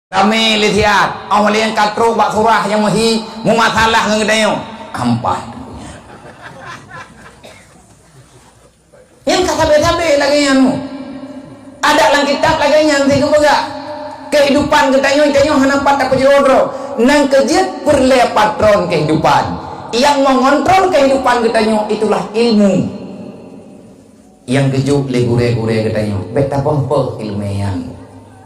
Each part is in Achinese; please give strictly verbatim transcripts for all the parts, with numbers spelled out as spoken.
Ramé lé siat, oh lé nyang ka trok bak surah nyang meuhi, meumasalah ngon geutanyoe. Ampai. Nyang ka sabe-sabe lagée nyan. Adak lam kitab lagée nyan si geupeugah. Keuhidupan geutanyoe, tanyoe hana pat tapeujiôh droe. Nyang keu jeuet peureulée patron keuhidupan. Nyang meungontrol keuhidupan geutanyoe itulah ilmu. Nyang geujok lé gurée-gurée geutanyoe, bék tapoh-poh ileumé nyan.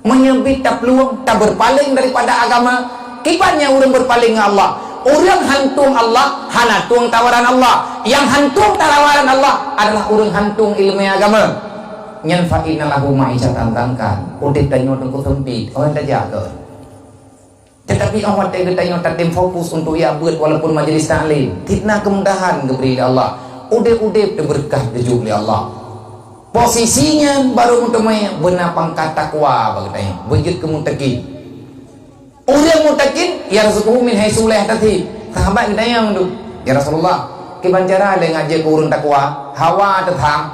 Meunyoe bit taplueng, tabeurpaléng daripada agama, kiban nyang ureuëng beurpaléng ngon Allah. Ureuëng hantueng Allah, hana tueng tawaran Allah. Nyang hantueng tawaran Allah adalah ureuëng hantueng ileumé agama. Nyan fa inna lahu ma'isyatan dhanka. Udeb tanyoe teungku seumpit, oh tajak keu. Tetapi óh watée geutanyoe tatem fokus untuk jak beuet walaupun majelis taklim, fitnah keumudahan geubri lé Allah, udeb-udeb teubeureukat geujok lé Allah. Posisi nyan barô meuteumé beuna pangkat takwa bak geutanyoe, beujeuet keu muttaqin. Ureuëng muttaqin, yarzuquhu min haitsu la yahtasib. Sahabat geutanyong tu, "Ya Rasulullah, kiban cara lé ngajak keu ureuëng takwa, hawa teuthang?"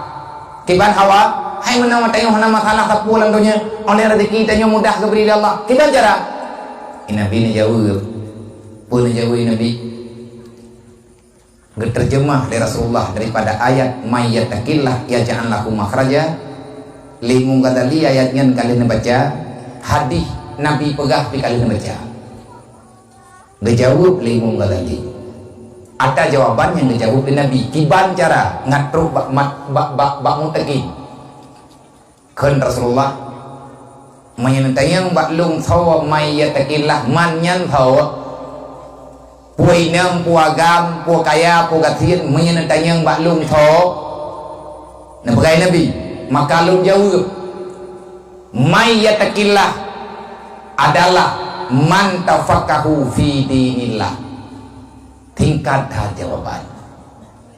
Kiban hawa, hai meunan tanyoe hana masalah sapeue lam donya, oleh rezeki tanyoe mudah geubri lé Allah. Kiban cara? Nabi neujaweueb. Peue neujaweueb Nabi? Geuteurjeumah lé Rasulullah daripada ayat, "May yattaqillah yaj'al lahu makhraja." Lé Imam Ghazali ayat nyan ka lheueh neubaca, hadih Nabi peugah pih ka lheueh neubaca. Geujaweueb lé Imam Ghazali. Ata jawaban nyang geujaweueb lé Nabi, kiban cara ngat trok bak mat, bak, bak, bak muttaqin. Kheun Rasulullah, "Meunyoe neutanyong bak lôn soe may yattaqillah, man nyan soe? Peue inong, peue agam, peue kaya, peue gasien, meunyoe neutanyong bak lôn soe?" Neupeugah Nabi, maka lôn jaweueb, "May yattaqillah adalah man tafaqahu fi dinillah." Singkat that jawaban.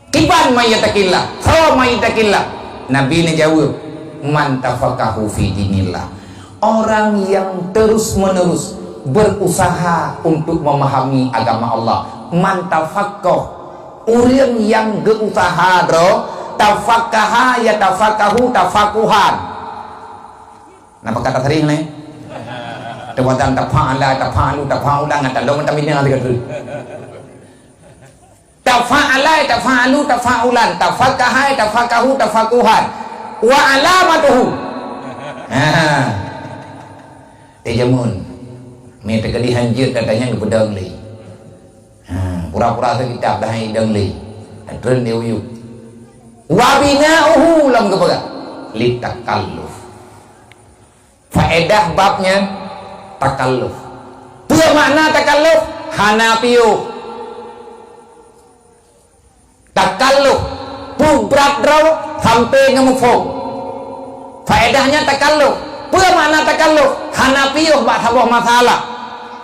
Kiban may yattaqillah, soe may yattaqillah? Nabi neujaweueb, "Man tafaqahu fi dinillah." Orang yang terus-menerus berusaha untuk memahami agama Allah. Man tafaqah, ureuëng nyang geuusaha droe, tafaqaha yatafaqahu tafaquhan. Napa kata sering ni? Teuwazan tafa'ala, tafa'alu, tafa'ulan, ngan talong, ngan tamina, sigoe teuk. Tafa'ala, tafa'alu, tafa'ulan, tafaqaha, tafaqahu, tafaquhan, wa alamatuhu. Ha. Teujameun. Mé teukeudi hanjeuet gata nyan geupeudong lé. Ha, pura-pura seukitab dah idong lé. Treun di uyueb. Wa bina'uhu lam geupeugah. Li takalluf. Faedah bab nyan, takalluf. Peue makna takalluf? Hana piôh. Takalluf, peubrat droe sampoe ngeumuphom. Faedah nyan takalluf. Peue makna takalluf? Hana piôh bak saboh masalah.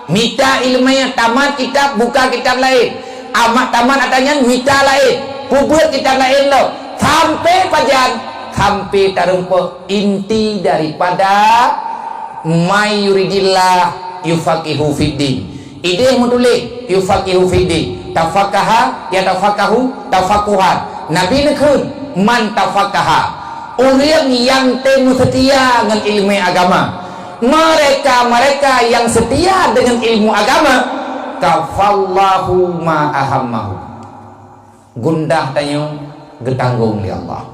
Mita iéleumé, tamat kitab, buka kitab laén. Amat tamat ata nyan mita laén, peubeuet kitab laén lom. Sampoe pajan? Sampoe tareumpok inti daripada may yuridillah yufaqihu fiddin. Idéh meutuléh yufaqihu fiddin. Tafaqaha, yatafaqahu, tafaquhan. Nabi neukheun, "Man tafaqaha." Ureuëng nyang teumeuseutia ngon iéleumé agama. Mereka-mereka yang setia dengan ilmu agama, kafallahu ma ahammahu. Gundah tanyoe geutanggong lé Allah.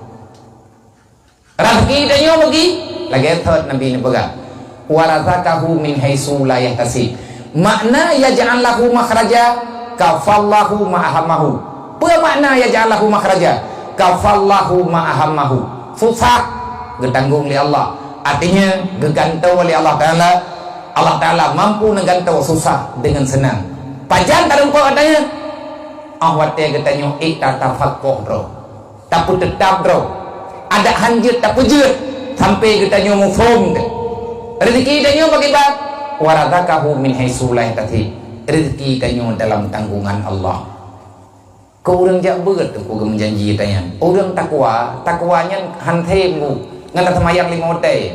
Raseuki tanyoe bagi, lagée thot Nabi neupeugah, "Wa razaqahu min haitsu la yahtasib." Makna yaj'al lahu makhraja, kafallahu ma ahammahu. Peue makna yaj'al lahu makhraja? Kafallahu ma ahammahu. Susah geutanggong lé Allah. Artinya geugantoe lé Allah Taala. Allah Taala mampu neugantoe susah dengan senang. Pajan tareumpok ata nyan? Óh watée geutanyoe ék tatafaqoh droe. Tapeuteutab droe. Adak hanjeuet tapeujeuet sampoe geutanyoe muphom teuh. Rezeki tanyoe pakriban? Wa razaqahu min haitsu la yahtasib. Rezeki tanyoe dalam tanggongan Allah. Keu ureuëng jak beuet teuh ku geumeujanji tanyan. Ureuëng takwa, takwa nyan han them ku ngon taseumayang limong watée.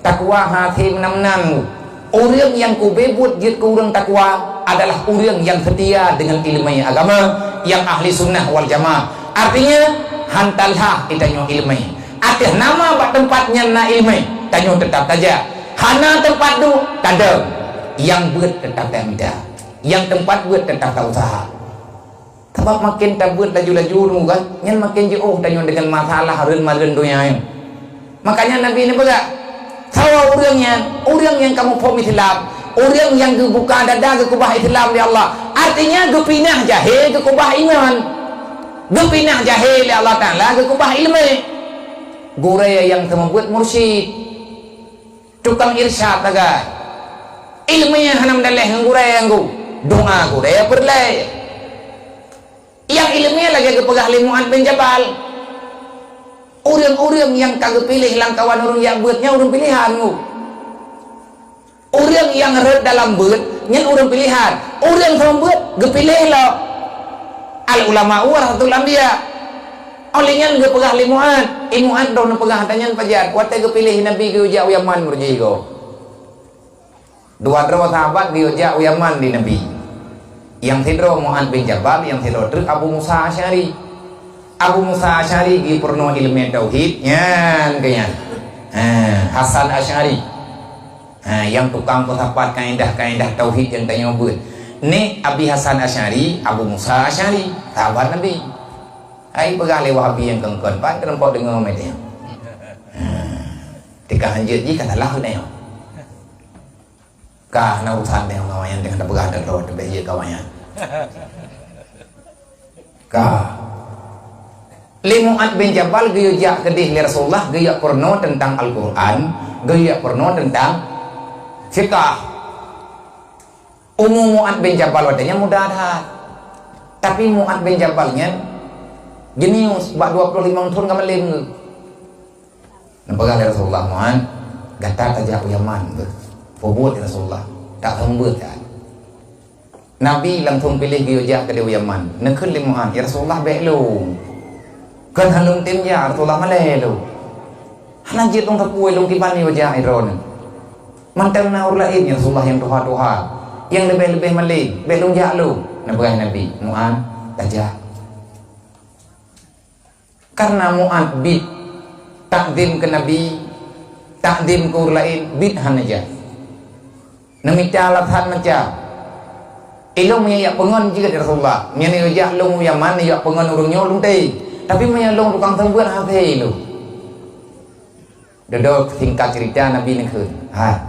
Takwa hase meunan-meunan. Ureuëng nyang kubé buet jeuet keu ureuëng takwa adalah ureuëng nyang seutia deungon iéleumé agama, nyang ahli sunnah wal jamaah. Artinya, han talhah geutanyoe iéleumé. Ateueh nama bak teumpat nyan na iéleumé, tanyoe teutab tajak. Hana teumpat duek, tadong. Nyang beuet teutap tamita, nyang teumpat beuet teutap ta-useuha. Sabab maken tabeuet laju-laju nyoe kan, nyan maken jiôh tanyoe deungon masalah rheun-marheun donya nyoe. Makanya Nabi neupeugah, "Sawa ureuëng nyan, ureuëng nyang ka muphom Islam, ureuëng nyang geubuka dada geukeubah Islam lé Allah, artinya geupinah jahé geukeubah iman, geupinah jahé lé Allah Taala geukeubah ileumé." Gurée nyang seumeubeuet mursyid, tukang irsyad sagai. Ileumé hana meudaléh ngon gurée nyan, doa gurée peureulée. Nyang ileumé lagée geupeugah lé Mu'adz bin Jabal, ureuëng-ureuëng nyang ka geupiléh lam kawan ureuëng jak beuet nyan ureuëng piléhan nyoe. Ureuëng nyang rhot dalam beuet nyan ureuëng piléhan. Ureuëng seumeubeuet geupiléh lom. Al-ulama'u warasatul anbiya. Óh lheueh nyan geupeugah lé Mu'adz, "Eh Mu'adz, droeneuh peugah ata nyan pajan?" Watée geupiléh Nabi geuyue jak u Yaman meureuji goe. Dua droe sahabat geuyue jak u Yaman di Nabi. Nyang sidroe Mu'adz bin Jabal, nyang sidroe treuk Abu Musa Asy'ari. Abu Musa Asy'ari geupeurunoe ileumé tauhid, nyan keuh nyan. Ha, Hasan Asy'ari. Ha, nyang tukang peusapat kaedah-kaedah tauhid nyang tanyoe beuet. Nek Abi Hasan Asy'ari, Abu Musa Asy'ari, sahabat Nabi. Hai peugah lé Wahabi nyang kon-kon, pat teurumpok deungoe meunan. Ha, teuka hanjeuet jih ka salah nyoe. Ka hana urusan teuh ngon awaknyan, teuka tapeugah droe teuh bèk jeuet keu awaknyan. Ka. Lé Mu'adz bin Jabal geuyue jak keudeh lé Rasulullah, geuyue jak peurunoe teuntang Al-Qur'an, geuyue jak peurunoe teuntang fiqah. Umu Mu'adz bin Jabal watée nyan muda that. Tapi Mu'adz bin Jabal nyan jenius, bak dua ploh limong thon ka malém geuh. Neupeugah lé Rasulullah, "Mu'adz, gata tajak u Yaman beuh." Peubuet lé Rasulullah, tak seumeubeuet that. Nabi langsong piléh geuyue jak keudeh u Yaman. Neukheun lé Mu'adz, "Ya Rasulullah, bèk lôn. Kon hana lôn tem jak, Rasulullah malèe lôn. Hana jeuet lôn sapeue lôn kiban yue jak droeneuh. Mantong na ureuëng laén, ya Rasulullah, nyang tuha-tuha, nyang leubeh-leubeh malém, bèk lôn jak lôn." Neupeugah Nabi, "Mu'adz, tajak." Karena Mu'adz biet takzim keu Nabi, takzim keu ureuëng laén, biet hana jak. Neumita alasan macam, "Ilôn meunyo jak peungon jeuet, ya Rasulullah. Meunyo neujak lôn u Yaman, neujak peungon ureuëng nyoe lôn tem. Tapi meunyo lôn tukang seumeubeuet, hase lôn." Dudoe singkat cerita, Nabi neukheun, "Hai,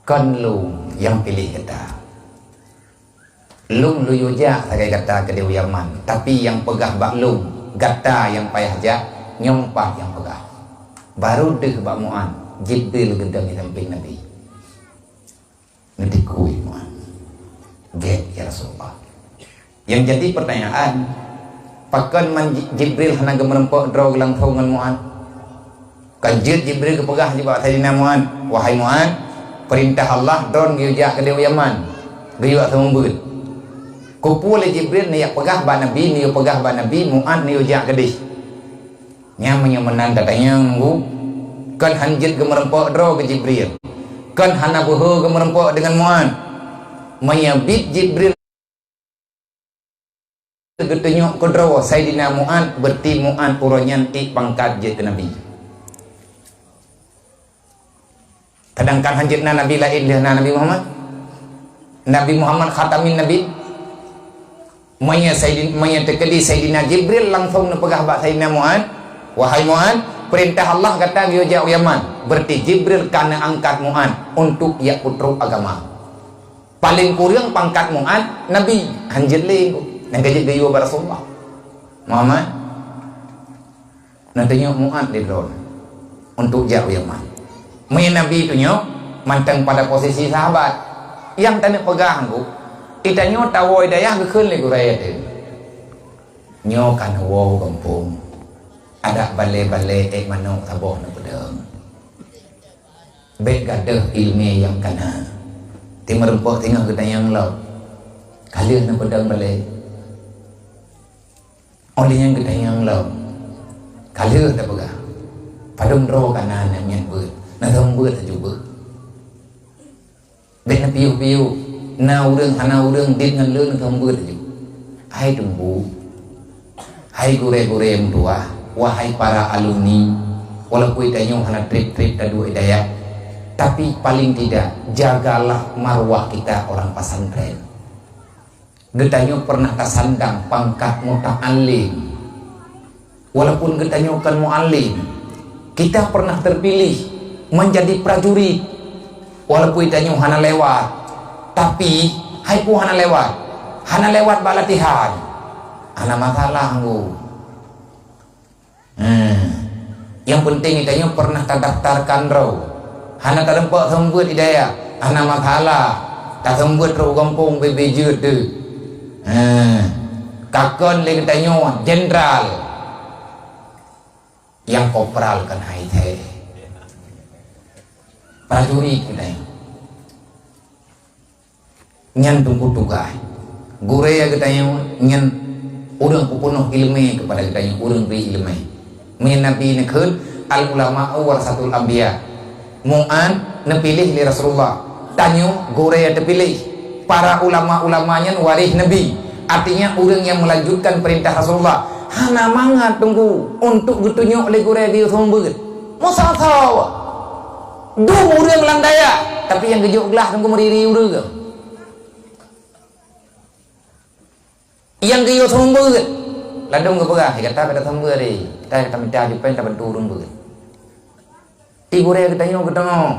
kon lôn nyang piléh gata. Lôn lôn yue jak sagai gata keudeh u Yaman, tapi nyang peugah bak lôn, gata nyang payah jak, nyoe pat nyang peugah." Barô deuh bak Mu'adz, Jibril geudong di sampéng Nabi. Neutikui Mu'adz. "Gét, ya Rasulullah." Nyang jadi pertanyaan, pakon man Ji-, Jibril hana geumeureumpok droe geulangsong ngon Mu'adz? Kan jeuet Jibril geupeugah jibak Saidina Mu'adz, "Wahai Mu'adz, peurintah Allah, droen geuyue jak keudeh u Yaman, geuyue seumeubeuet." Keupeue lé Jibril neujak peugah bak Nabi, neuyue peugah bak Nabi, Mu'adz neuyue jak keudeh? Nyan meunyoe meunan tatanyong, Bu, kon han jeuet geumeureumpok droe keu Jibril. Kon hana beuhe geumeureumpok deungon Mu'adz. Meunyoe biet Jibril geutunyok keudroe Saidina Mu'adz, beureuti Mu'adz uroe nyan ék pangkat jeuet keu Nabi. Seudangkan han jeuet na Nabi laén lheueh na Nabi Muhammad. Nabi Muhammad khatamin Nabi. Meunyoe Saidin-, meunyoe teukeudi Saidina Jibril langsong neupeugah bak Saidina Mu'adz, "Wahai Mu'adz, peurintah Allah gata geuyue jak u Yaman." Beureuti Jibril ka neuangkat Mu'adz untuk jak peutrok agama. Paleng kureueng pangkat Mu'adz Nabi, han jeuet lé, nyang ka jeuet geuyue bak Rasulullah. Muhammad, neutunyok Mu'adz lé droe untuk jak u Yaman. Meunyoe Nabi tunyok, mantong pada posisi sahabat. Nyang taneuk peugah, Bu, geutanyoe tawoe dayah geukheun lé gurée teuh. Nyoe ka neuwoe u gampông, adak balée-balée ék manok saboh neupeudong. Bék gadôh iéleumé nyang ka na. Timeureumpok singoh geutanyong lom, ka lheueh neupeudong balée. Óh lheueh nyan geutanyong lom, ka lheueh tapeugah, "Padub droe ka na nyan beuet, na seumeubeuet laju beuh." Bék neupiôh-piôh, na ureuëng hana ureuëng dit ngon lôn, na seumeubeuet laju. Hai teungku, hai gurée-gurée meutuwah, wahai para alumni, walaupun tanyoe hana treb-treb taduek i dayah, Tapi paling tidak, jagalah marwah kita orang pesantren. Geutanyoe pernah tasandang pangkat muta'allim. Walaupun geutanyoe kon mu'allim, kita pernah terpilih menjadi prajurit. Walaupun geutanyoe hana lewat, tapi hai peue hana lewat? Hana lewat bak latihan. Hana masalah, Ngku. Hmm. Nyang penting geutanyoe pernah tadaftarkan droe. Hana tadampak seumeubeuet di dayah, hana masalah. Taseumeubeuet trok u gampông bebe jeuet teuh. Hmm. Ka kon lé geutanyoe jenderal. Nyang kopral kan hai thé. Prajurit geutanyoe. Nyan teungku tugaih. Gurée geutanyoe nyan ureuëng peupeunoh iéleumé keupada geutanyoe, ureuëng bri iéleumé. Meunyoe Nabi neukheun, "Al-ulama'u warasatul anbiya." Mu'ad neupiléh lé Rasulullah. Tanyoe gurée teupiléh. Para ulama-ulama nyan waréh Nabi. Artinya ureuëng nyang meulanjutkan peurintah Rasulullah. Hana mangat teungku untuk geutunyok lé gurée geuyue seumeubeuet. Meusasawa. Dum ureuëng lam dayah, tapi nyang geujok glah teungku meuriri ureuëng. Nyang geuyue seumeubeuet. Ladôm geupeugah, "Hai gata, gata seumeubeuet, eh. Gata, gata mita jupeng, tabantu ureuëng beuet." Di gurée geutanyoe geutanyoe.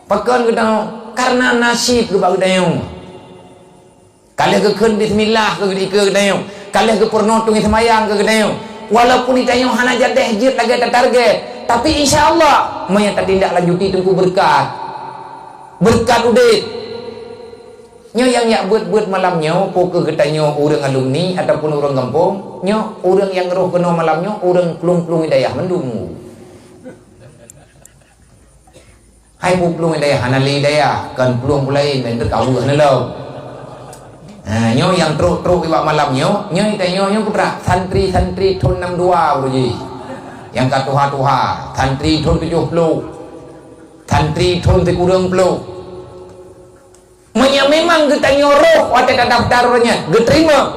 Pakon geutanyoe? Karena nasib geuba geutanyoe. Ka lheueh geukheun bismillah keu geutanyoe. Ka lheueh geupeurunoe teungoh seumayang keu geutanyoe. Walaupun geutanyoe hana jadeh jeuet lagée tatarget, tapi insya Allah, meunyoe tatindaklanjuti teungku beureukat. Beureukat udeb. Nyoe nyang jak beuet-beuet malam nyoe, peu kheueh geutanyoe ureuëng alumni ataupun ureuëng gampông, nyoe ureuëng nyang roh keunoe malam nyoe ureuëng plueng-plueng hidayah mandum. Hai peue plueng hidayah, hana lé hidayah, kon plueng peue laén, laén teuh ka weueh neulom. Ha, nyoe nyang trok-trok iwak malam nyoe, nyoe tanyoe nyoe putra, santri-santri thon enam dua uroe jih. Nyang ka tuha-tuha, santri thon tujoh ploh, santri thon sikureueng ploh. Meunyoe memang geutanyoe roh watée tadaftar uroe nyan, geuteurimong,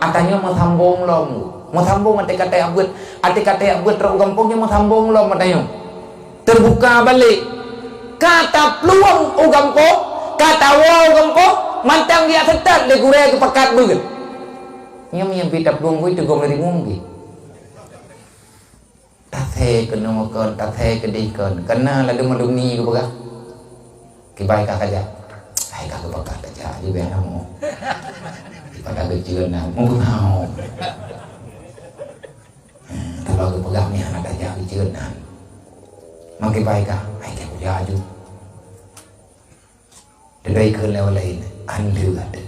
atanyoe meusambong lom. Meusambong watée ka tajak beuet, watée ka tajak beuet trok u gampông nyoe meusambong lom atanyoe. Teubuka balek. Ka taplueng u gampông, ka tawoe u gampông, mantong geujak seutôt lé gurée geupakat beuet. Nyoe meunyoe pih taplueng bui teugom lé rimong pih. Tasé keunoe kon, tasé keudeh kon. Keunan ladôm-ladôm ni geupeugah. Kibai ka kajak. Hai ka geupeugah kajak, jibée nama. Pada geujeuen na, meupeunau. Hmm, kalau geupeugah ni hana kajak geujeuen na. Mangkibai ka, hai ka kujak aju. Teuka ikheun lé ureuëng laén, "Ande gata."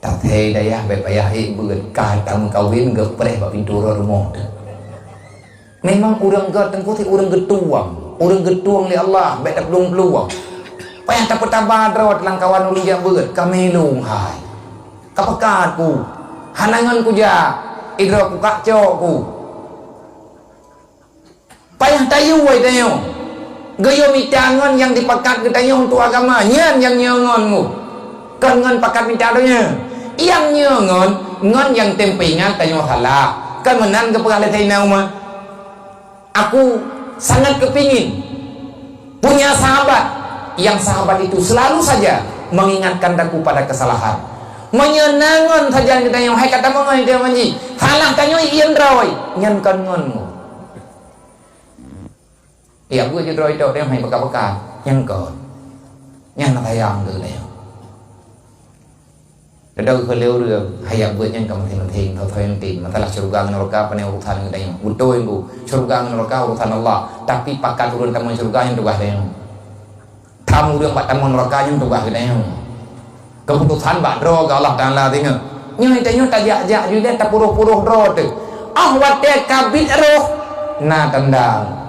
Tasé dayah bék payah ék beuet, ka tameukawen geupreh bak pintoe uroe rumoh teuh. Memang ureuëng gét teungku sit ureuëng geutueng, ureuëng geutueng lé Allah, bék taplueng-plueng. Payah tapeutaba droe teuh lam kawan ureuëng jak beuet, ka milu hai. Ka peugah ku, hana ngon kujak, idroe kukak cok ku. Payah tayue tanyoe. Geuyue mita ngon nyang dipakat geutanyoe untuk agama, nyan nyang nyoe ngon mu. Kon ngon pakat mita donya. Nyang nyoe ngon, ngon nyang tem peuingat tanyoe salah. Kon meunan geupeugah lé Saidina Umar. Aku sangat kepingin punya sahabat yang sahabat itu selalu saja mengingatkan aku pada kesalahan. Meunyoe na ngon sajan geutanyoe, hai ka tamong ngon geutanyoe, salah tanyoe iem droe, nyan kon ngon mu. Ya, buet jih droe tok deh, hai baka-baka. Nyang kon. Nyan na sayang keu deh. Dadau keu lé ureuëng, hai ya buet nyang ka maséng-maséng, tho-tho nyang tem. Masalah syeuruga ngon neuraka pane urusan geutanyoe. Beutôi bu, syeuruga ngon neuraka urusan Allah. Tapi pakat ureuëng tamong syeuruga nyang tugaih geutanyoe. Tham ureuëng bak tamong neuraka nyang tugaih geutanyoe. Keuputosan bak droe keu Allah Taala singoh. Nyoe tanyoe tajak-jak ju ilée tapuroh-puroh droe teuh. Ah watée ka bit roh na tanda.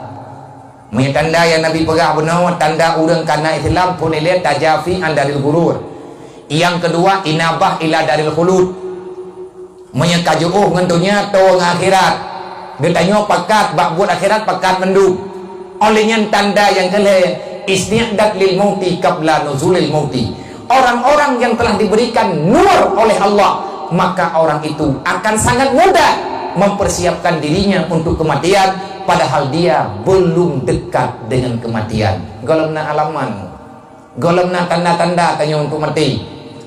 Meunyoe tanda nyang Nabi peugah bunoe, tanda ureuëng kana Islam phon ilée tajafi an daril ghurur. Nyang keudua inabah ila daril khulud. Meunyoe ka jiôh ngon donya toe ngon akhirat, geutanyoe pakat bak buet akhirat pakat mandum. Óh lheueh nyan tanda nyang keu lhée, isti'dad lil mauti qabla nuzulil mauti. Orang-orang yang telah diberikan nur oleh Allah, maka orang itu akan sangat mudah mempersiapkan dirinya untuk kematian Padahal dia belum dekat dengan kematian. Gohlom na alamat, gohlom na tanda-tanda tanyoe untuk maté.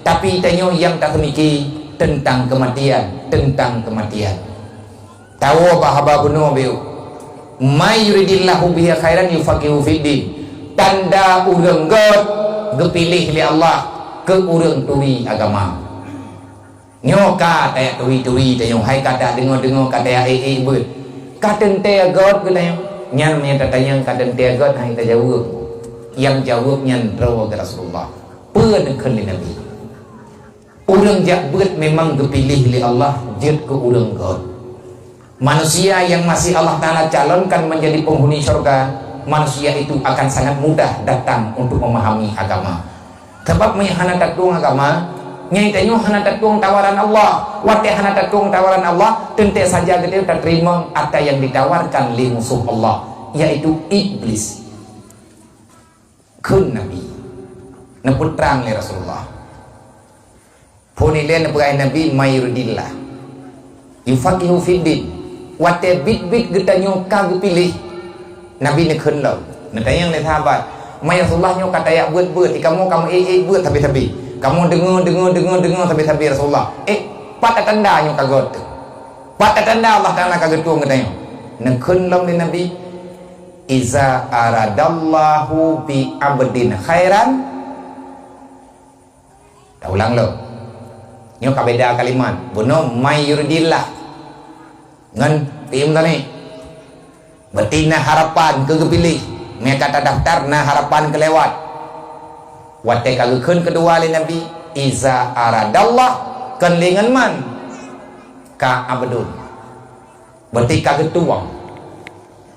Tapi tanyoe nyang taseumiki tentang kematian, tentang kematian. Tawoe bak haba bunoe biôh. "May yuridillahu bihi khairan yufaqihu fiddin." Tanda ureuëng gét geupiléh lé Allah keu ureuëng turi agama. Nyoe ka tajak turi-turi tanyoe, hai ka tadeungoe-deungoe, ka tajak ék-ék beuet. Ka teuntée gét geutanyoe. Nyan meunyoe tatanyong ka teuntée gét, hai tajaweueb. Nyang jaweueb nyan droe geuh Rasulullah. Peue neukheun lé Nabi? Ureuëng jak beuet memang geupiléh lé Allah jeuet keu ureuëng gét. Manusia yang masih Allah Ta'ala calonkan menjadi penghuni syurga, manusia itu akan sangat mudah datang untuk memahami agama. Sabab meunyoe hana tatueng agama, nyan tanyoe hana tatueng tawaran Allah. Watée hana tatueng tawaran Allah, teuntée saja geutanyoe tateurimong ata nyang ditawarkan lé musoh Allah, yaitu Iblis. Kheun Nabi, neupeutrang lé Rasulullah. Phon ilée neupeugah Nabi, "May yuridillah yufaqihu fiddin." Watée biet-biet geutanyoe ka geupiléh, Nabi neukheun lom. Neutanyong lé sahabat, "Meunyoe Rasulullah nyoe ka tajak beuet-beuet, kamoe ka meu-ék-ék beuet sabe-sabe. Kamoe deungoe, deungoe, deungoe, deungoe sabe-sabe Rasulullah. Eh, pat tanda nyoe ka gét? Pat tanda Allah Ta'ala ka geutueng geutanyoe?" Neukheun lom lé Nabi, "Iza aradallahu bi abdin khairan." Taulang lom. Nyoe ka beda kalimat. Bunoe may yuridillah ngon fi'il mudhari'. Berarti na harapan keu geupiléh. Meunyoe ka tadaftar na harapan keu lewat. Watée ka geukheun keudua lé Nabi, "Iza aradallah," kon lé ngon man. "Ka abdun." Berarti ka geutueng.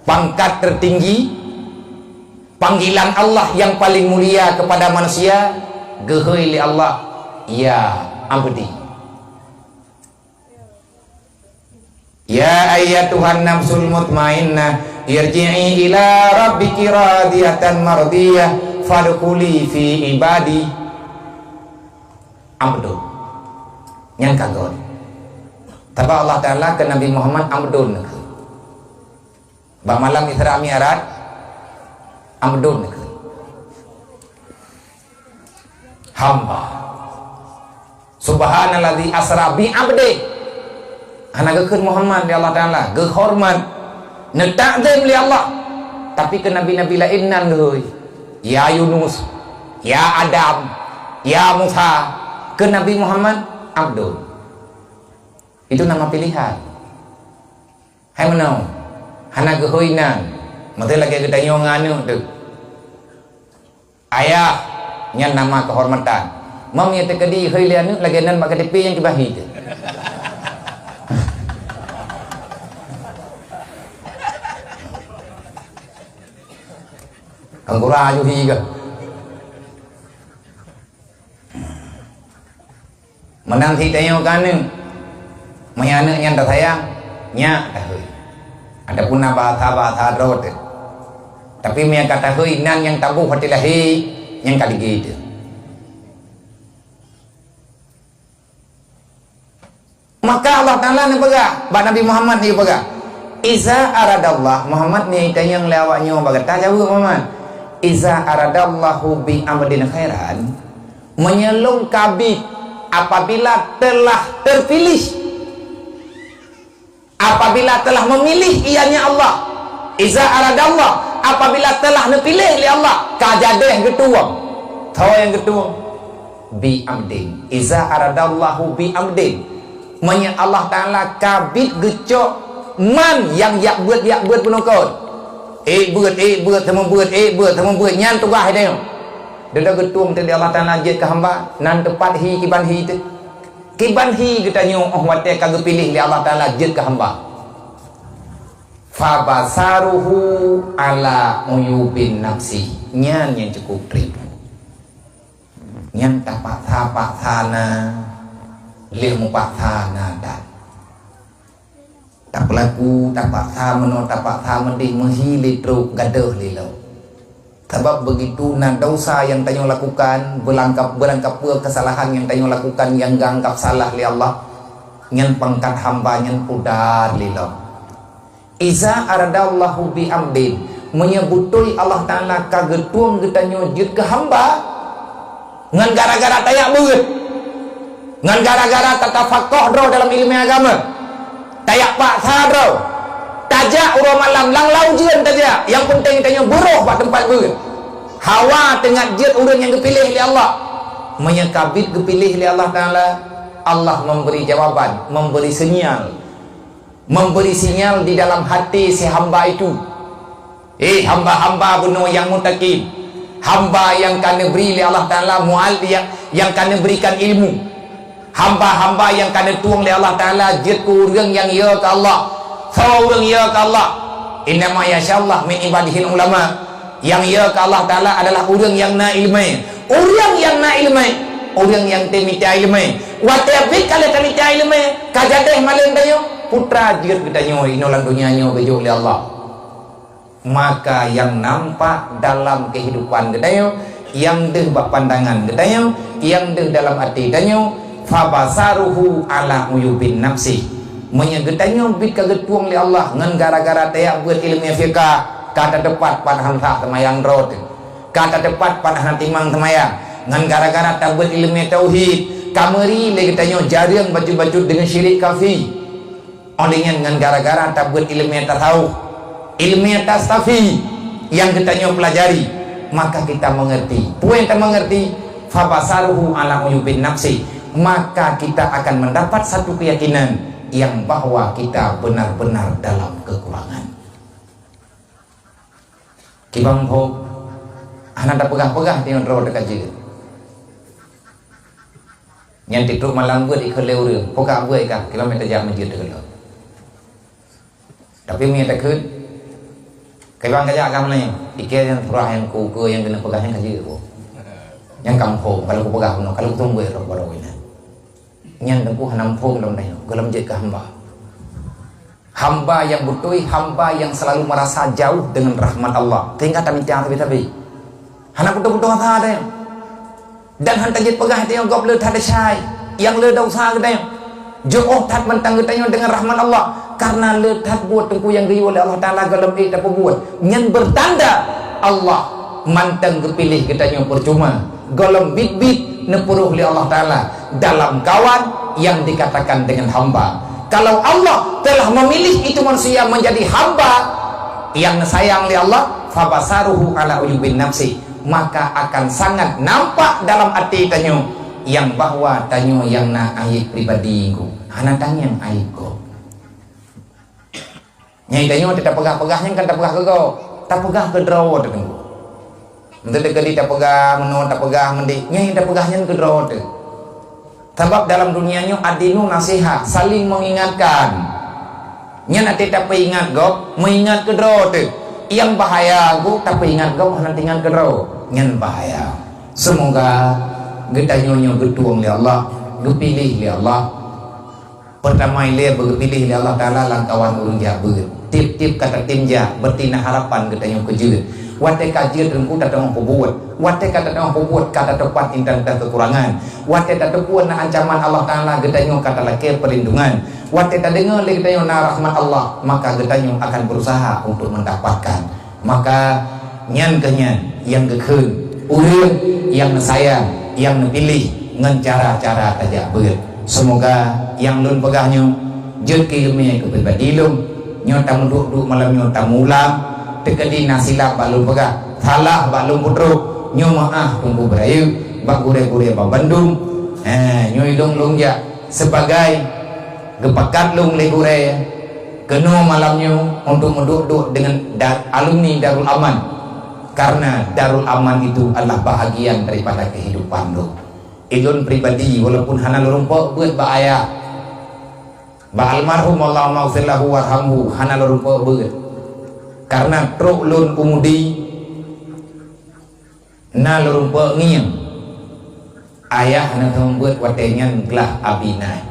Pangkat tertinggi, panggilan Allah yang paling mulia kepada manusia, geuhôi lé Allah, "Ya abdi." "Ya ayyatuhan nafsul mutmainnah, irji'i ila rabbiki radiyatan mardiyah, fadkhuli fi ibadi." Abdun. Nyang ka gét. Tapi Allah Ta'ala keu Nabi Muhammad abdun neukheun. Bak malam Isra Mi'raj, abdun neukheun. Hamba. Subhanalladzi asra bi abdih. Hana geukheun Muhammad lé Allah Ta'ala, geuhoreumat, neutakzim lé Allah. Tapi keu nabi-nabi laén nan geuhôi, "Ya Yunus, ya Adam, ya Musa." Keu Nabi Muhammad, abdun. Itu nama pilihan. Hai meunoe, hana geuhôi nan, meusé lagée geutanyoe ngon aneuëk teuh. Ayah, nyan nama keuhormatan. Meunyoe teukeudi hôi lé aneuëk lagée nan bak K T P nyang kiban hi teuh. Kangkura aju hi kah? Meunan cit tanyoe keu aneuëk. Meunyoe aneuëk nyan tasayang, nyak tahôi. Ataupun na bahasa-bahasa droe teuh. Tapi meunyoe ka tahôi, nan nyang taboh watée lahé, nyang ka lagée teuh. Maka Allah Ta'ala neupeugah bak Nabi Muhammad, neupeugah, "Iza aradallah," Muhammad, meunyoe tanyong lé awak nyoe bak gata, jaweueb Muhammad, "Iza aradallahu bi abdin khairan," meunyoe lôn kabit apabila telah terpilih, apabila telah memilih ianya Allah, "Iza aradallah," apabila telah neupiléh lé Allah, ka jadeh geutueng. Soe nyang geutueng? "Bi abdin." "Iza aradallahu bi abdin." Meunyoe Allah Ta'ala kabit geucok man nyang jak beuet-jak beuet peuneukot. Ék beuet, ék beuet, seumeubeuet, ék beuet, seumeubeuet, nyan tugaih tanyoe. Dudoe geutueng teuh lé Allah Ta'ala jeuet keu hamba, nan teupat hi kiban hi teuh. Kiban hi geutanyoe óh watée ka geupiléh lé Allah Ta'ala jeuet keu hamba. "Fabasaruhu ala uyubin nafsi." Nyan nyang cukup tribu. Nyan tapaksa-paksa na, lheueh meupaksa na that. Tapeulaku, tapaksa meunoe, tapaksa meudeh, meuhi lé trok, gadôh lé lom. Sabab beugitu na desya nyang tanyoe lakukan, beulangkap-, beurangkapeue keusalahan nyang tanyoe lakukan nyang geuanggab salah lé Allah, nyan pangkat hamba nyan pudar lé lom. Iza aradallahu bi abdin, meunyoe beutôi Allah Taala ka geutueng geutanyoe jeuet keu hamba, ngon gara-gara tajak beuet, ngon gara-gara tatafakoh droe dalam ileumèe agama, tajak paksa droe, tajak uroe malam lam lau ujeuen tajak, nyang peunteng tanyoe beuroh bak teumpat beuet. Hawa teungat jeuet ureueng nyang geupiléh lé Allah. Meunyoe ka bit geupiléh lé Allah Taala, Allah memberi jawaban, memberi sinyal. Memberi sinyal di dalam hati si hamba itu. Eh, hamba-hamba bunoe nyang mutakin, hamba nyang ka neubri lé Allah Taala mual-, nyang, nyang ka neuberikan ilmu, hamba-hamba nyang ka neutueng lé Allah Taala jeuet keu ureueng nyang yö keu Allah. Soe ureueng yö keu Allah? Innama yakhsyallaha min ibadihil ulama. Nyang yö keu Allah Taala adalah ureueng nyang na ileumèe. Ureueng nyang na ileumèe, ureueng nyang teuh mita ileumèe. Watèe bit ka lheueh tamita ileumèe, ka jadeh malem tanyoe, peue teuma jeuet geutanyoe inoe lam donya nyoe geujok lé Allah. Maka nyang nampak dalam keuhidupan geutanyoe, nyang deuh bak pandangan geutanyoe, nyang deuh dalam até tanyoe, fabasaruhu ala uyubin nafsi. Meunyoe geutanyoe bit ka geutueng lé Allah ngon gara-gara tajak beuet ileumèe fiqah, ka tateupat pat hana sah seumayang droe teuh. Ka tateupat pat hana timang seumayang, ngon gara-gara tabeuet ileumèe tauhid, ka meuri lé geutanyoe jareueng bacut-bacut deungon syirik kafi. Óh lheueh nyan ngon gara-gara tabeuet ileumèe tasawuf, ileumèe tastafi nyang geutanyoe peulajari, maka kita mengerti. Peue nyang tameungerti, fabasaruhu ala uyubin nafsi, maka kita akan mendapat satu keyakinan yang bahwa kita benar-benar dalam kekurangan. Kiban phom, hana tapeugah-peugah tanyoe droe teuka jeuet. Nyan titrok malam beuet ikheun lé ureueng, "Peue ka beuet ka, kiban mita jak meujeut teukeulok." Tapi meunyoe takheun, "Kiban ka jak ka meunyoe?" Ikheun nyang surah nyang ku-, ku nyang keuneuk peugah nyan ka jeuet phom. Nyan ka phom, ka lheueh kupeugah bunoe, ka lheueh kutueng beuet rot baroe inan. Nyan teungku hana muphom lom tanyoe, gohlom jeuet keu hamba. Hamba nyang beutôi, hamba nyang selalu merasa jauh dengan rahmat Allah. Sehingga tamita sabe-sabe. Hana putôh-putôh asa tanyoe. Dan hana tajeuet peugah tanyoe gob le that desya, nyang le desya geutanyoe. Jeuet that mantong geutanyoe dengan rahmat Allah. Karena le that buet teungku nyang geuyue lé Allah Taala gohlom ék tapeubuet. Nyan bertanda Allah mantong geupiléh geutanyoe percuma. Gohlom bit-bit neupeurôh lé Allah Taala dalam kawan yang dikatakan dengan hamba. Kalau Allah telah memilih itu manusia menjadi hamba yang disayang lé Allah, fabasaruhu ala uyubin nafsi, maka akan sangat nampak dalam até tanyoe yang bahwa tanyoe nyang na aib pribadi, hana tangieng aib gob. Nyang tanyoe teuh tapeugah-peugah nyan kan tapeugah keu gob, tapeugah keu droe teuh. Meuteudeh keudi tapeugah meunoe, tapeugah meudik, nyang tapeugah nyan keu droe teuh. Sabab dalam dunia nyoe ad-dinu nasihah, saling mengingatkan. Nyan até tapeuingat gob, meuingat keu droe teuh. Nyang bahaya gob tapeuingat gob hana teuingat keu droe, nyan bahaya. Semoga geutanyoe nyoe geutueng lé Allah, geupiléh lé Allah. Peurtama ilée beugeupiléh lé Allah Taala lam kawan ureuëng jak beuet. Tieb-tieb ka tatem jak, berarti na harapan geutanyoe keu jeuet. Watée ka jeuet teungku tateumé peubuet. Watée ka tateumé peubuet ka tateupat intan teuh keukurangan. Watée tateupeue na ancaman Allah Taala geutanyoe ka talakée peurlindungan. Watée tadeungoe lé geutanyoe na rahmat Allah, maka geutanyoe akan berusaha untuk mendapatkan. Maka nyan keuh nyan nyang geukheun ureuëng nyang neusayang, nyang neupiléh ngon cara-cara tajak beuet. Seumoga nyang lôn peugah nyoe jeuet keu iéleumé keu pribadi lôn. Nyoe tameuduek-duek malam nyoe tameuulang, teukeudi na silap bak lôn peugah, salah bak lôn peutrok, nyoe meuáh teungku beurayeuk bak gurée-gurée bak bandum. Eh, nyoe ilôn lôn jak sebagai geupakat lôn lé gurée keunoe malam nyoe untuk meuduek-duek deungon da-, alumni Darul Aman, karena Darul Aman itu adalah bahagian daripada kehidupan lôn. Ilôn pribadi, walaupun hana lôn rumpok beuet bak ayah, bak almarhum Allahumma ghfir lahu warhamhu, hana lôn rumpok beuet. Karena trok lôn u Mudi, na lôn rumpok ngieng. Ayah na seumeubeuet watée nyan glah abi nai.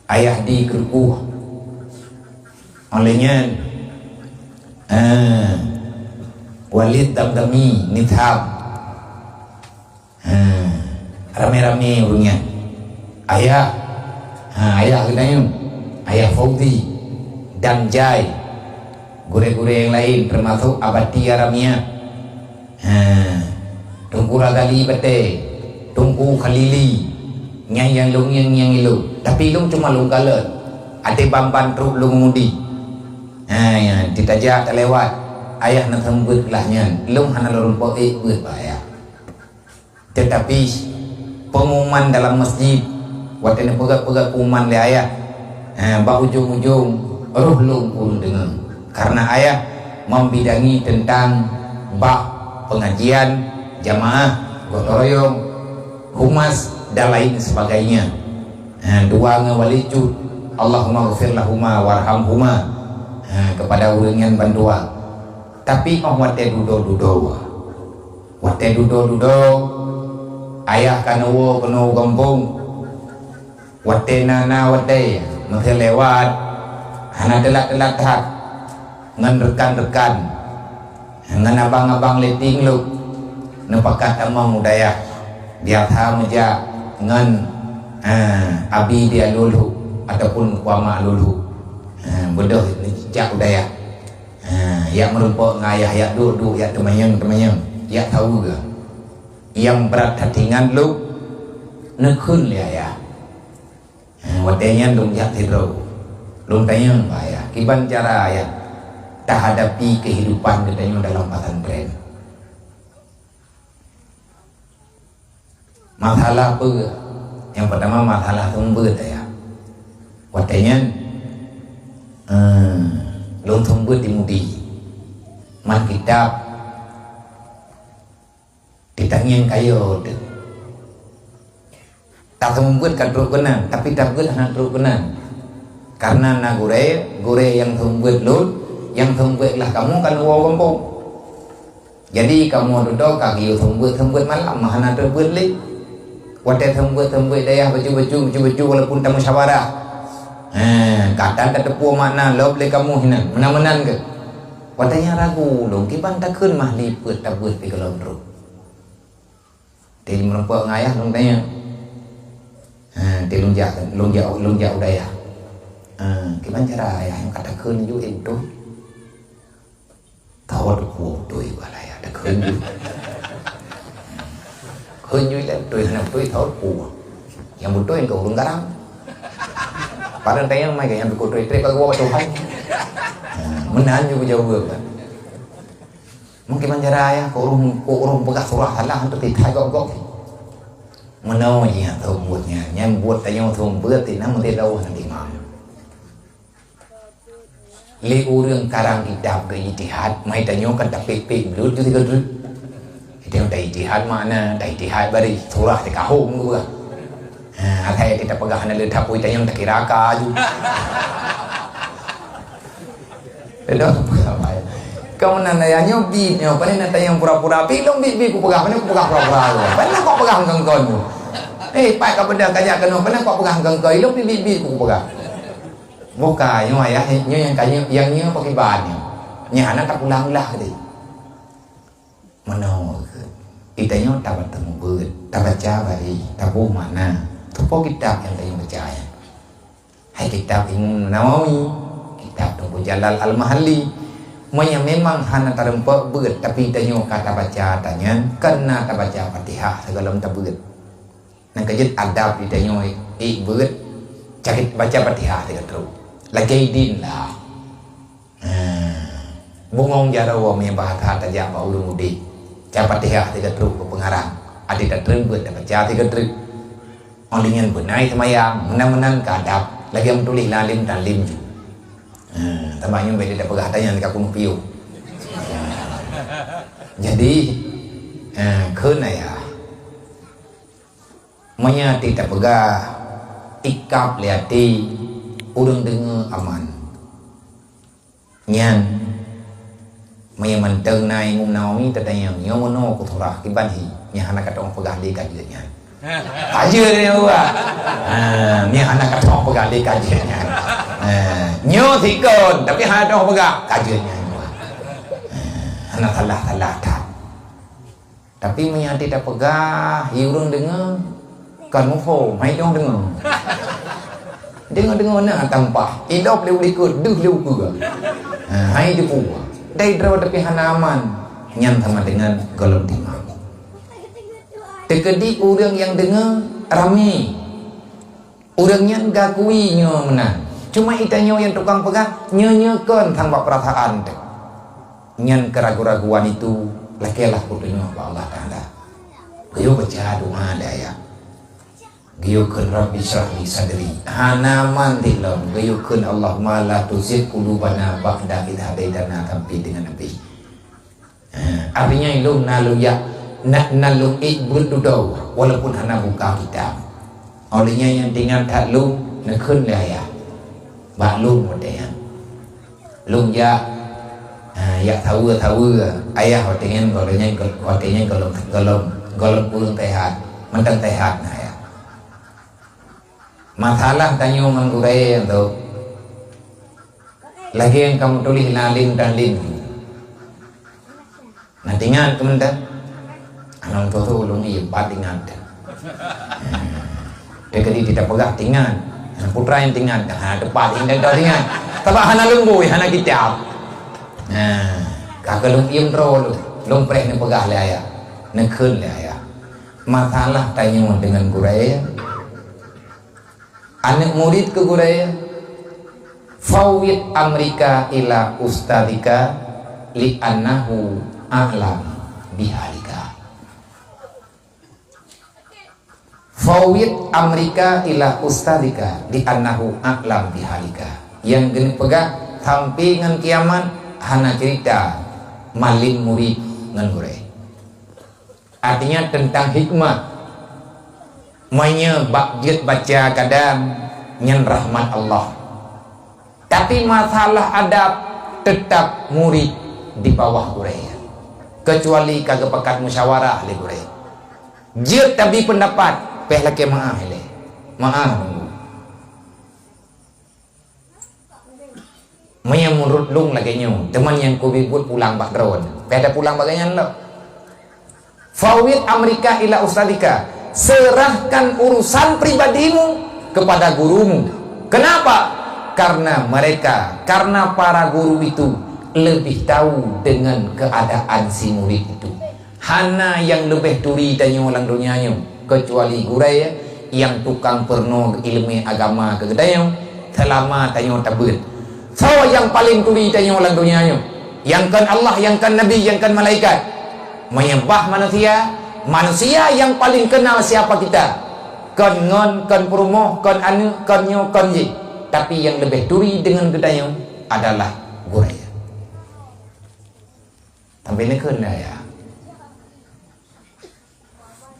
Ayah di keurukoh. Óh lheueh nyan, eh, Walid Damdami, Nitham. Eh, ramé-ramé ureuëng nyan. Ayah, ha, ayah geutanyoe. Ayah Fauzi. Dan jai gurée-gurée nyang laén, teumasok Abati Aramia, ha, Teungku Razali Batée, Teungku Khalili, nyan nyang lôn ngieng-ngieng ilôn. Tapi lôn cuma lôn kalon, até ban-ban trok lôn ngemudi. Ha, nyan, di tajak talewat, ayah na seumeubeuet lah nyan, lôn hana lôn rumpok ék beuet bak ayah. Teutapi, peungumuman dalam masjid, watée neupeugah-peugah peungumuman lé ayah, eh, bak ujong-ujong roh lôn ureuëng deungoe. Karena ayah membidangi tentang bak pengajian, jamaah, gotong royong, humas, dan lain sebagainya. Eh, dua ngon wali cut, Allahumma ghfir lahuma warhamhuma, eh, kepada ureuëng nyan bandua. Tapi óh watée dudoe-dudoe, watée dudoe-dudoe, ayah ka neuwoe keunoe u gampông. Watée na-na watée, meuheueh lewat, hana teulat-teulat that, ngon rekan-rekan, ngon abang-abang leting lôn, neupakat tamong u dayah, biasa meujak ngon, eh, abi di Lulhu ataupun Teungku Ama Lulhu. Eh, beudôh jak u dayah. Ha, yak meurumpok ngon ayah, yak duek-duek, yak teumanyong-teumanyong, yak saweue. Nyang brat that ingat lôn, neukheun lé ayah. Ha, watée nyan lôn jak sidroe. Lôn tanyong bak ayah, kiban cara ayah tahadapi keuhidupan geutanyoe dalam pesantren. Masalah peue? Nyang peutama masalah seumeubeuet, ayah. Watée nyan, eh, lôn seumeubeuet di Mudi. Man kitab di tangieng kayée teuh. Taseumeubeuet ka trok keunan, tapi tabeuet hana trok keunan. Karena na gurée, gurée nyang seumeubeuet lôn, nyang seumeubeuet lah kamoe ka neuwoe gampông. Jadi, kamoe dudoe ka geuyue seumeubeuet-seumeubeuet malam, hana teubeuet lé. Watée seumeubeuet-seumeubeuet dayah baju-baju, baju-baju walaupun tamusyawarah. Hé, ka tan tateupeue makna lom lé kamoe hinan, meunan-meunan keuh. Watée nyan ragu ulôn, kiban takheun mah lipeuet tabeuet pih keulôn droe. Di meurumpok ngon ayah lôn tanyong. Hé, di lôn jak, lôn jak, lôn jak u dayah. Hé, kiban cara ayah nyang ka takheun ju, eh, beutôi. Thot peue beutôi bak ayah takheun ju. Kheun ju ilée beutôi hana beutôi thot peue. Nyang beutôi keu ureuëng garang. Padahai tanyong mai nyang beutôi treb ka geuwoe bak Tuhan. Hé, meunan ju geujaweueb kan. Mungkin manjara ayah, kok ureuëng, kok ureuëng peugah surah salah, hantu teutai gok-gok. Meunoe jih nyang seumeubeuet nyan, nyang buet tanyoe seumeubeuet, inan meusidroe hana imam. Lé ureuëng karang kitab geuijtihad, mai tanyoe kan tapék-pék bluet ju sigoe treuk. Tanyoe taijtihad makna, taijtihad baréh, surah sikahom geupeugah. Ha, asai tapeugah hana le that peue tanyong takira ka ju. Beudôh peugah bae. Kamoe nan ayah nyoe bit nyoe, pane na tanyong pura-pura. Bit lôn bit-bit kupeugah, pane kupeugah pura-pura. Pane kok peugah engkon-engkon. Eh, pat ka beudôh ka jak keunoe, pane kok peugah engkon-engkon. Lôn bit-bit kupeugah. Buka nyoe ayah, nyoe nyang ka nyoe, nyang nyoe pakiban nyoe. Nyan hana tapulang lah tadi. Meunoe keuh, geutanyoe tabaca mubeut, tabaca bari, taboh makna. Soe po kitab nyang tanyoe baca nyan? Hai kitab Imam Nawawi, kitab Teungku Jalal Al-Mahalli. Meunyoe memang hana tareumpok beuet, tapi tanyoe ka tabaca tanyan, kon na tabaca Fatihah sigohlom tabeuet. Nyang keujeuet adab di tanyoe, ék beuet, cakét baca Fatihah sigoe treuk. Lagée idin lah. Ha. Bungong jaroe meunyoe bahasa tajak bak ureuëng udeb. Baca Fatihah sigoe treuk keu peungarang. Até tatreun beuet tabaca sigoe treuk. Óh lheueh nyan beunai seumayang, meunan-meunan keu adab. Lagée meutuléh lam alim tan lem ju. Ha, teuma nyoe bék tapeugah tanyan ka keuneuk piôh. Ha. Jadi, ha, kheun ayah. Meunyoe até tapeugah, ikab lé até, ureuëng deungoe aman. Nyan, meunyoe mantong na Imam Nawawi tatanyong, nyoe meunoe keu surah kiban hi, nyang hana ka teupeugah lé ka jeuet nyan. Ka jeuet nyan buah. Ha, nyang hana ka teupeugah lé ka jeuet nyan. Ha, nyoe sikon, tapi hana teupeugah, ka jeuet nyan buah. Ha, hana salah-salah that. Tapi meunyoe até tapeugah, hi ureuëng deungoe, kon muphom, hai dong deungoe. Deungoe-deungoe na tampah, idop lé u likot, deuh lé u keue. Ha, hai teupeue. Dai droe tapi hana aman, nyan sama dengan gohlom timang. Teukeudi ureuëng nyang deungoe ramé. Ureuëng nyan gakui nyoe meunan. Cuma geutanyoe nyang tukang peugah, nyoe-nyoe kon sang bak peurasaan teuh. Nyan keuraguan-raguan itu, lakée lah peutunyok bak Allah Taala. Geuyue baca doa lé ayah. Geuyue kheun, "Rabbi syrah li sadri." Hana man di lom. Geuyue kheun, "Allahumma la tuzigh qulubana ba'da idh hadaitana," sampai dengan habéh. Ha, artinya lôn na lôn jak, na, na lôn ék beuet dudoe, walaupun hana buka kitab. Óh lheueh nyan nyang teuingat that lôn, neukheun lé ayah. Bak lôn watée nyan. Lôn jak, ha, jak saweue-saweue. Ayah watée nyan, gohlom nyan, watée nyan gohlom, gohlom, gohlom kureueng seuhat. Mantong seuhat na ayah. Masalah tanyoe ngon gurée nyan tu, lagée nyang ka meutuléh lam alim dan alim. Na teuingat keu mantong? Anang tutoe ulôn ié, pat teuingat. Teukeudi tapeugah teuingat. Putra nyang teuingat, ha, teupah indak teuingat. Sabab hana leumbôi, hana kitab. Nah, ka keu lôn iem droe lôn, lôn preh neupeugah lé ayah. Neukheun lé ayah. Masalah tanyoe deungon gurée, aneuëk murit keu gurée, "Fawwid amrika ila ustadzika li'annahu a'lam bihalika." "Fawwid amrika ila ustadzika li'annahu a'lam bihalika." Nyang geuneuk peugah, sampai ngon kiamat hana cerita malem murit ngon gurée. Artinya teuntang hikmah. Meunyoe bak jeuet baca kadang nyan rahmat Allah. Tapi masalah adab, teutap murit di bawah gurée. Keucuali ka geupakat musyawarah lé gurée. Jeuet tabi peundapat, péh lakée meuáh ilée. Meuáh nunggu. Meunyoe meunurot lôn lagée nyoe, teuma nyang kubi buet pulang bak droe, péh tapulang bak gobnyan lom. "Fawwid amrika ila ustadzika," serahkan urusan pribadimu kepada gurumu. Kenapa? Karena mereka, karena para guru itu lebih tahu dengan keadaan si murid itu. Hana nyang leubeh turi tanyoe lam donya nyoe, keucuali gurée nyang tukang peurunoe iéleumé agama keu geutanyoe, seulama tanyoe tabeuet. Soe nyang paleng turi tanyoe lam donya nyoe? Nyang kon Allah, nyang kon Nabi, nyang kon malaikat. Meunyoe bah manusia, manusia nyang paleng kenal siapa kita. Kon ngon, kon peurumoh, kon aneuëk, kon nyoe, kon jih. Tapi nyang leubeh turi deungon geutanyoe adalah gurée. Tapi neukheun ayah.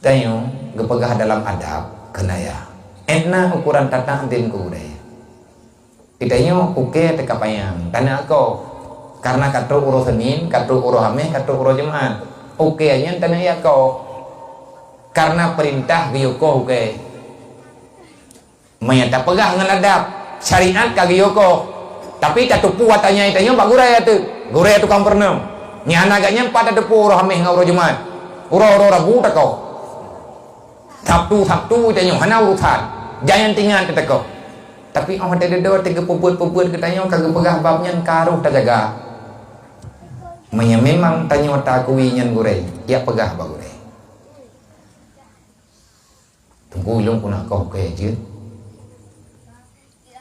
Tanyoe geupeugah dalam adab keu ayah. Étna ukoran tatakdim keu gurée. Geutanyoe ukée teuka panyang, taneuk akoh. Karena ka trok uroe Senin, ka trok uroe Hameh, ka trok uroe Jumat. Ukée nyan taneuk akoh. Karena peurintah geuyue koh ukée. Meunyoe tapeugah ngon adab, syariat ka geuyue koh. Tapi tateupeue watée nyan tanyoe bak gurée teuh. Gurée tukang peurunoe. Nyan hana geuh nyan pat tateupeue uroe Hameh ngon uroe Jumat. Uroe-uroe Rabu takoh. Sabtu-Sabtu tanyoe hana urusan. Jangan tinggai teukoh. Tapi óh watée dudoe teuh geupeubuet-peubuet geutanyoe ka geupeugah bab nyan ka harôh tajaga. Meunyoe memang tanyoe taakui nyan gurée, jak peugah bak gurée. Teungku, ilôn keuneuk koh ukée jeuet.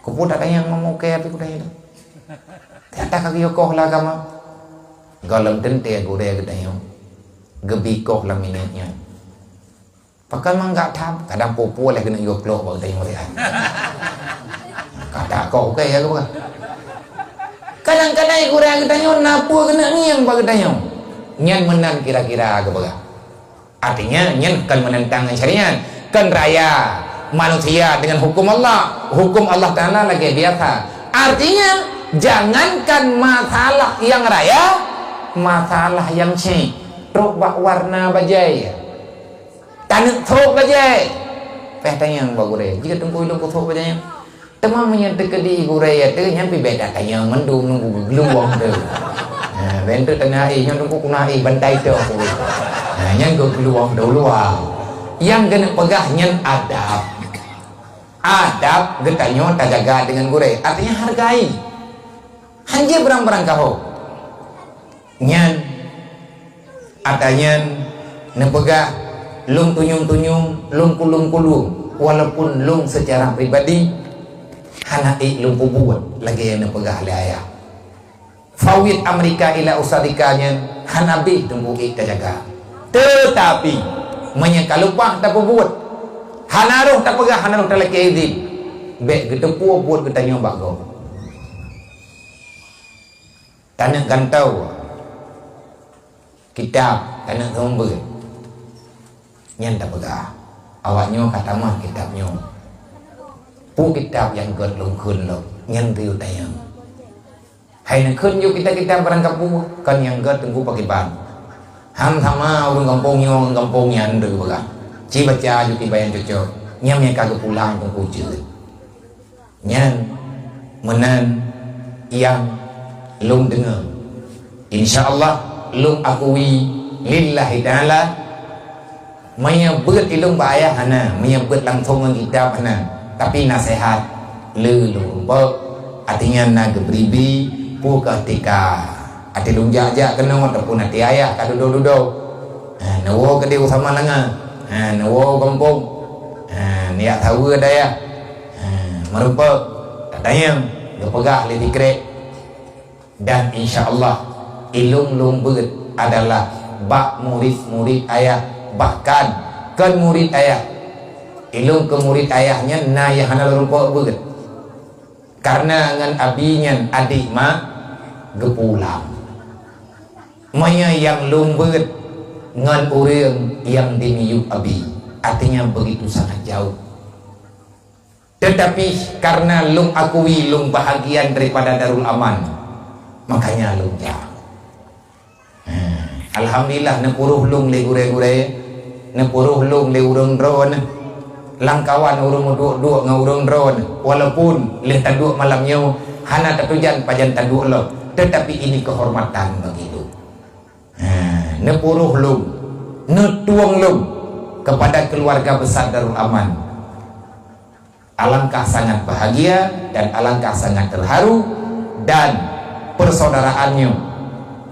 Keupeue tatanyong meumukée pih gurée nyan? Ternyata ka geuyue koh lam agama. Gohlom teuntée gurée geutanyoe geubi koh lam minyeuk nyan. Pakon mangat that, kadang peue-peue lé keuneuk yue plok bak geutanyoe rian. Ka takoh ukée ya geupeugah. Kadang-kadang gurée geutanyoe na peue keuneuk ngieng bak geutanyoe. Nyan meunan kira-kira geupeugah. Artinya, nyan kon meunentang ngon syariat, kon raya manusia dengan hukum Allah. Hukum Allah Taala lagée biasa. Artinya, jangankan masalah nyang raya, masalah nyang syek, trok bak warna bajée, taneuk trok bajée. Péh tanyong bak gurée, jika teungku ilôn kutrok bajée nyan. Teuma meunyoe teukeudi gurée teuh nyan pih beda tanyong mandum nunggu geuluwang teuh. Ha, ben teuh teunaéh nyan nunggu kunaéh bantai teuh aku. Ha, nyan geuluwang teuh luwa. Nyang keuneuk peugah nyan adab. Adab geutanyoe tajaga deungon gurée, artinya hargai. Hanjeuet barang-barang kahô. Nyan, ata nyan neupeugah lôn tunyum-tunyum, lôn kulum-kulum, walaupun lôn secara pribadi hana ék lôn peubuet lagée nyang neupeugah lé ayah. Fawwid amrika ila ustadzika nyan hana abéh teungku ék tajaga. Teutapi, meunyoe ka leupah tapeubuet, hana roh tapeugah, hana roh talakée idhin, bék geuteupeue buet geutanyoe bak gob. Taneuk gantoe kitab, taneuk seumeubeuet. Nyan tapeugah, awaknyoe ka tamah kitab nyoe. Peue kitab nyang gét lôn kheun lom, nyan geuyue tanyong. Hai neukheun ju kitab-kitab barang kapeue, kon nyang gét teungku pakriban. Han sama ureuëng gampông nyoe ngon gampông nyan teupeugah. Ci baca ju kiban nyang cocok, nyang meuka geupulang teungku jeuet. Nyan meunan nyang lôn deungoe. Insya Allah lôn akui lillahi ta'ala. Meunyoe beuet ilôn bak ayah hana, meunyoe beuet langsong ngon kitab hana, tapi naseuhat le lôn rumpok, artinya na geubri-bri, peue keutika até lôn jak-jak keunoe ataupun até ayah ka dudoe-dudoe. Ha, neuwoe keudeh u Samalanga, ha, neuwoe u gampông, ha, neujak saweue dayah, ha, meurumpok, tatanyong, geupeugah lé sikrek. Dan insya Allah ilôn lôn beuet adalah bak murit-murit ayah, bahkan kon murit ayah. Ilôn keu murit ayah nyan na nyang hana lôn rumpok beuet. Karena ngon abi nyan adék mak geupulang. Meunyoe nyang lôn beuet ngon ureuëng nyang dimiyueb abi, artinya begitu sangat jauh. Tetapi karena lôn akui lôn bahagian daripada Darul Aman, makanya lôn jak. Ha, alhamdulillah, neupeuruh lôn lé gurée-gurée, neupeuruh lôn lé ureuëng droeneuh. Lam kawan ureuëng meuduek-duek ngon ureuëng droeneuh, walaupun lheueh taduek malam nyoe hana tatujan pajan taduek lom, tetapi ini kehormatan bagi lôn. Ha, neupeuruh lôn, neutueng lôn kepada keluarga besar Darul Aman. Alangkah sangat bahagia dan alangkah sangat terharu, dan persaudaraan nyoe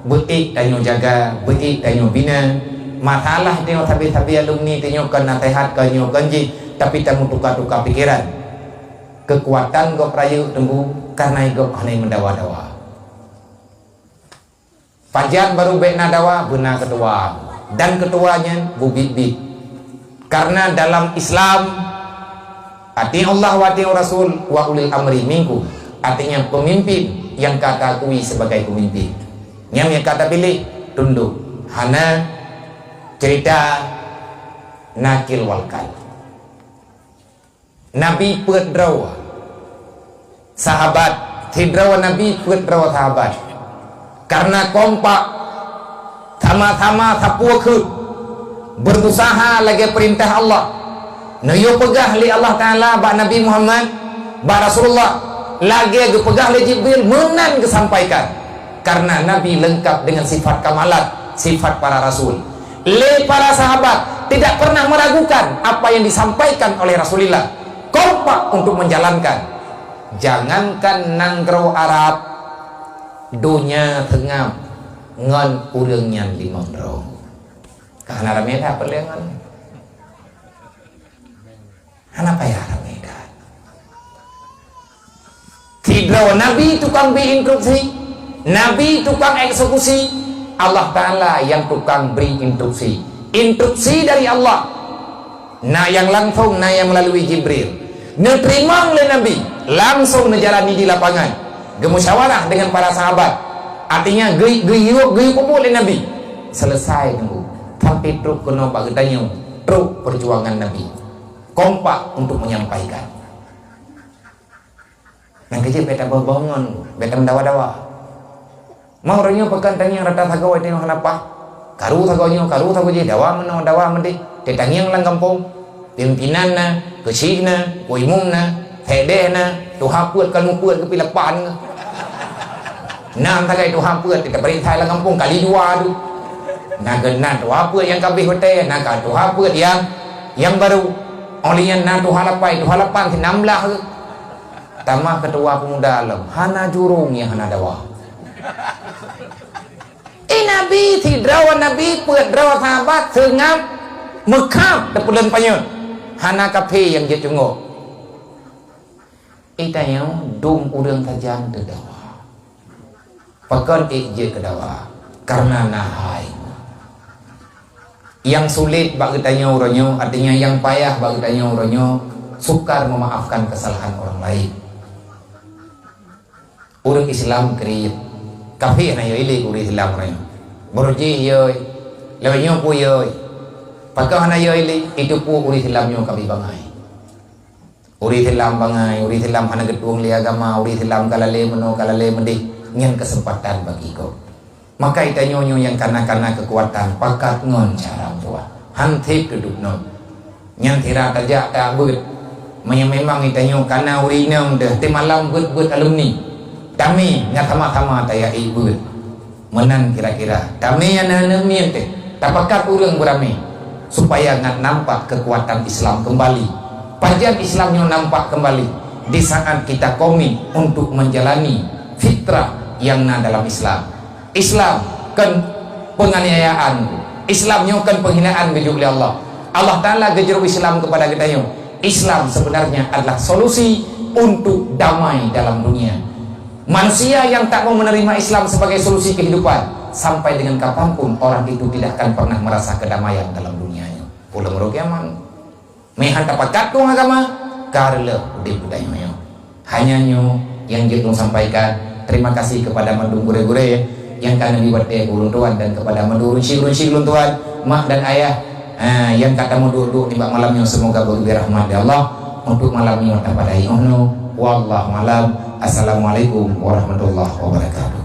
beuék tanyoe jaga, beuék tanyoe bina. Masalah tanyoe sabe-sabe alumni tanyoe kon naseuhat, kon nyoe kon jih, tapi tameutuka-tuka pikeran. Keukuatan gob rayeuk teungku karena gob hana meudawa-dawa. Pajan barô bék na dawa, beuna keutua. Dan keutua nyan beubiet-biet. Karena dalam Islam, "Ati'ullah wa ati'ur rasul wa ulil amri minkum." Artinya pemimpin yang ka taakui sebagai pemimpin. Nyang, nyang ka tapiléh tunduk. Hana cerita nakil walkal. Nabi peuet droe sahabat, sidroe Nabi peuet droe sahabat. Karena kompak, sama-sama sapeue kheun, berusaha lagée peurintah Allah. Neuyue peugah lé Allah Taala bak Nabi Muhammad, bak Rasulullah, lagée geupeugah lé Jibril meunan geusampaikan. Karena Nabi lengkap dengan sifat kamalat, sifat para rasul. Lé para sahabat tidak pernah meragukan apa yang disampaikan oleh Rasulullah. Kompak untuk menjalankan. Jangankan nanggroe Arab, donya seungab ngon ureuëng nyan limong droe. Ka hana ramé that peuleueh ngon. Hana payah ramé that. Sidroe Nabi tukang bri instruksi, Nabi tukang eksekusi, Allah Taala nyang tukang bri instruksi. Instruksi dari Allah. Na nyang langsong, na nyang meulalu Jibril. Neuteurimong lé Nabi, langsong neujalani di lapangan. Geumusyawarah dengan para sahabat. Artinya, geu-, geuyue, geuyue peubuet lé Nabi. Selesai teungku. Tapi trok keunoe bak geutanyoe, trok perjuangan Nabi. Kompak untuk menyampaikan. Nyang keujeuet bék taboh-boh ngon, bék tameudawa-dawa. Mau uroe nyoe pakon tangieng rata sagoe teuh hana paih. Karu sagoe nyoe, karu sagoe jih, dawa meunoe, dawa meudéh. Teutangieng lam gampông. Pimpinan na, keuchik na, ku imum na, hék déh na, tuha peuet ka mupeuet keupilapan. Nam sagai tuha peuet, kita peurintah lam gampông kali dua tu. Na keunan tuha peuet nyang ka abéh watée, na ka tuha peuet nyang, nyang baru. Óh lheueh nyan na tuha lapan, tuha lapan sinam blaih. Tamah keutua peumuda lom, hana jurông nyang hana dawa. Eh, Nabi sidroe, Nabi peuet droe sahabat seungab meukhab teupeulon panyöt. Hana kafé nyang jeuet cunggok. Eh, tanyoe dum ureuëng sajan teudawa. Pakon ék jeuet keu dawa? Kareuna na hai. Nyang sulet bak geutanyoe uroe nyoe, artinya nyang payah bak geutanyoe uroe nyoe, sukar memaafkan kesalahan orang lain. Ureuëng Islam kriet, kafé hana yo ilé ureuëng Islam uroe nyoe. Beurujih yoi, lewat nyoe pun yoi. Pakon hana yo ilé, itu pun ureuëng Islam nyoe kami bangai. Ureuëng Islam bangai, ureuëng Islam hana geutueng lé agama, ureuëng Islam ka lalé meunoe, ka lalé meudeh, nyan keuseumpatan bagi gob. Maka geutanyoe nyoe nyang kana-kana keukuatan, pakat ngon cara meutuah. Han sép teuduek non. Nyan sira tajak tabeuet. Meunyoe memang geutanyoe kana ureuëng inong deuh, teumalam beuet-beuet alumni. Tamé nyan sama-sama tajak ék beuet. Meunan kira-kira. Tamé aneuk-aneuk miet teuh, tapakat ureuëng beuramé, supaya ngat nampak keukuatan Islam keumbali. Pajan Islam nyoe nampak keumbali? Di saat kita komit untuk menjalani fitrah nyang na dalam Islam. Islam kon penganiayaan. Islam nyoe kon penghinaan geujok lé Allah. Allah Taala geujroh Islam kepada geutanyoe. Islam sebenarnya adalah solusi untuk damai dalam dunia. Manusia yang tak mau menerima Islam sebagai solusi kehidupan, sampai dengan kapanpun orang itu tidak akan pernah merasa kedamaian dalam dunianya. Pulang roh kiamat. Meuhan tapakat tueng agama, ka reuloh udeb geutanyoe nyoe. Hanya nyoe nyang jeuet lôn sampaikan. Terima kasih kepada mandum gurée-gurée nyang ka neubri watée keu ulôn tuan dan kepada mandum ureuëng syik-ureuëng syik ulôn tuan, mak dan ayah, ha, nyang ka tameuduek-duek nibak malam nyoe, semoga beugeubi rahmat di Allah. Untuk malam nyoe tapadai óh noe. Wallahu alam. Assalamualaikum warahmatullahi wabarakatuh.